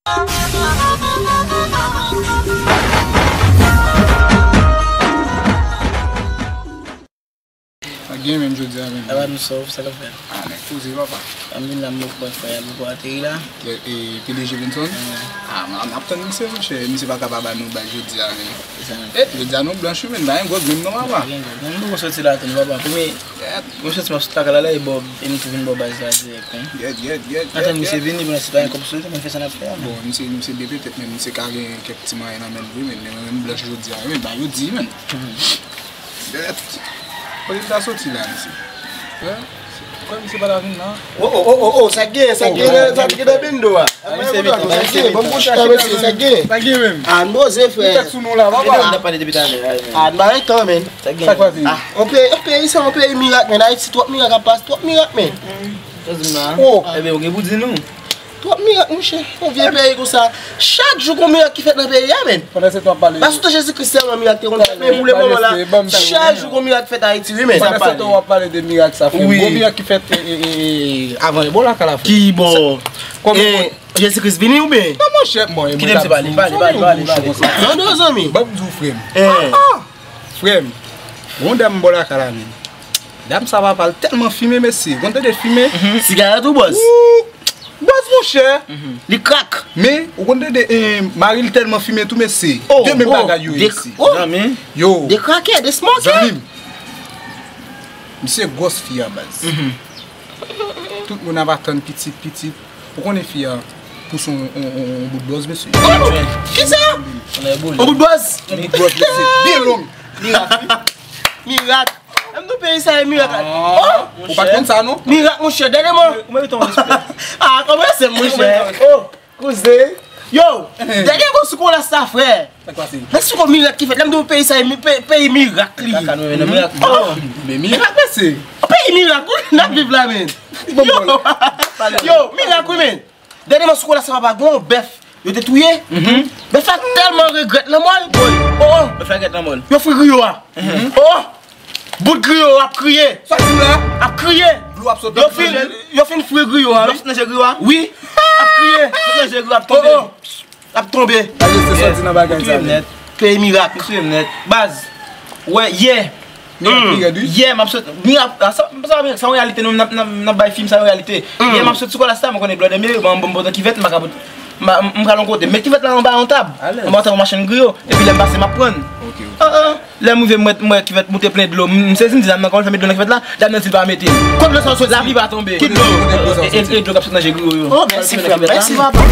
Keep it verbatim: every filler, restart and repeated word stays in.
Pa gen menm jodi a menm. Ava nou sòf, sa k ap fèt? Ah, nèg poze, papa. M vin la, m mòk bòt frè a, pou ateri la. E, e, P D G Benson? Ah, m, m ap tann misye, monchè. Misye pa ka pa ba nou bay jodi a menm. E, jodi a nou blanch wi, menm, pa gen gwòg menm non, papa. Pa gen gwòg. Nou poko soti la tou non, papa. Premye, mwen soti m ap sot lakay la, la, e bò, e nou tou vin bò baz la dirèk, wi. Gèt, gèt, gèt, gèt, gèt. Antann misye vini, pou nou se pa yon kòb sou tèt, nou fè sa n ap fè a, men. Bon, misye, misye byen petèt, men misye ka gen kèk ti mwayen nan men l vre, men, men, men blanch jodi a, men, ba yo di, men. Bèt. Kote l ta soti la, mesye? Hein? Kwè misye pa ta vin la? Oh, oh, oh, oh, oh, sa k gen, sa k gen, sa k gen nan bindo a? Ah, misye vin, sa k gen, bon, bon, chita, mesye, sa k gen. Sa k gen menm? Ah, n poze, frè. Ou tèt sou nou la, papa. N ap pale depi talè a, men. Ah, n pa gen tan, men. Sa k gen? Sa k pase? Ah, on peyi, on peyi, se on peyi mirak, men. Ayiti, twòp mirak ap pase, twòp mirak, men. Sa di m la? Oh. Ebyen, ou gen pou di nou. Twòp mirak, monchè. Yon vye peyi konsa. Chak jou gon mirak ki fèt nan peyi a, men. Pandan se tan w ap pale. Pa sou Jezi Kris sèlman mirak te konn fèt, men pou le moman la, chak jou gon mirak fèt Ayiti, wi, men. Pandan se tan w ap pale de mirak sa, frè m. Wi. Gon mirak ki fèt, e, e, e, avan e bò lakay la, frè m. Ki bò? Kòman? E, Jezi Kris vini oubyen? Non, monchè, bon, e kite m se pale, pale, pale, pale, pale. Non, non, zanmi. Ban m di w, frè m. Ah, ah. Frè m, gon dam bò lakay la, men. Dam sa, papa, l tèlman fimen, mesye. Ou konn tande l fimen? Sigarèt ou bòz? Wou! Bòz, monchè. Li krak. Men, ou konn tande, eh, mari l tèlman fimen tou, mesye. Oh, de menm bagay yo ye, mesye. Oh. Zanmi. Yo. De krakè, de smokè. Zanmi m. Misye gwòs fi a, baz. Tout moun ap atann pitit, pitit. Ou konnen fi a pouse on, on, on, on bout bòz, mesye. Oh, kisa? On bout bòz? On bout bòz, mesye. Byen long. Mirak, wi. Mirak. Menm nou peyi sa, e mirak. Ah, oh, ou pa t konn sa, non? Mirak, monchè. Dènye mò. Ou merite yon respè. Ah, kòman se, monchè? Oh, kouzen. Yo, dènye gwo sou kolas la, frè. Sa k pase? Men si gon mirak ki fèt, lè m di w peyi sa, e mi-, pe-, peyi mirak li ye. Kaka nou, men mirak. Oh! Men mirak, mesye. Peyi mirak, wi, n ap viv la, men. Yo, yo, mirak, wi, men. Dènye mò sou kolas la, papa, gon bèf yo te touye. Bèf la tèlman regrèt lanmò l. Oh, oh. Bèf la regrèt lanmò l. Yo fri griyo a. Oh, oh. Bout griyo ap kriye. Sa di la? Ap kriye. Dlo ap sot nan griyo. Yo fin, yo fin fri griyo a, wi. Dlo ap sot nan je griyo a? Wi. Ap kriye. Sot nan je griyo a, ap tonbe. Oh, oh. Ap tonbe. Gade se sòti nan bagay sa. Ou touye m nèt. Peyi mirak. Ou touye m nèt. Baz. Wè, yè. Mirak pi rèd, wi. Yè, m ap sot. Mirak, sa, sa, sa yon reyalite, nou, n ap, n ap, n ap bay fim, sa yon reyalite. Yè, m ap sot sou kolas la, mwen konnen blòdè m ye, ban m, ban m pran kivèt, m pa ka, m, m, m pral yon kote. Met kivèt la anba yon tab. Alèz. Anba yon tab, yon machann griyo. Epi lè m pase, m ap pran. Ok, ok. Ah, ah. Lè m rive, m wè, m wè kivèt moute plen dlo. M, m sezi, m di dam nan, kòman l fè met dlo nan kivèt la? Dam nan di l pa mete. Kot dlo sa w soti? Lapli pa tonbe. Ki dlo? E, e, e dlo k ap sot nan je griyo yo. Oh, mèsi, frè m. Mèsi, papa.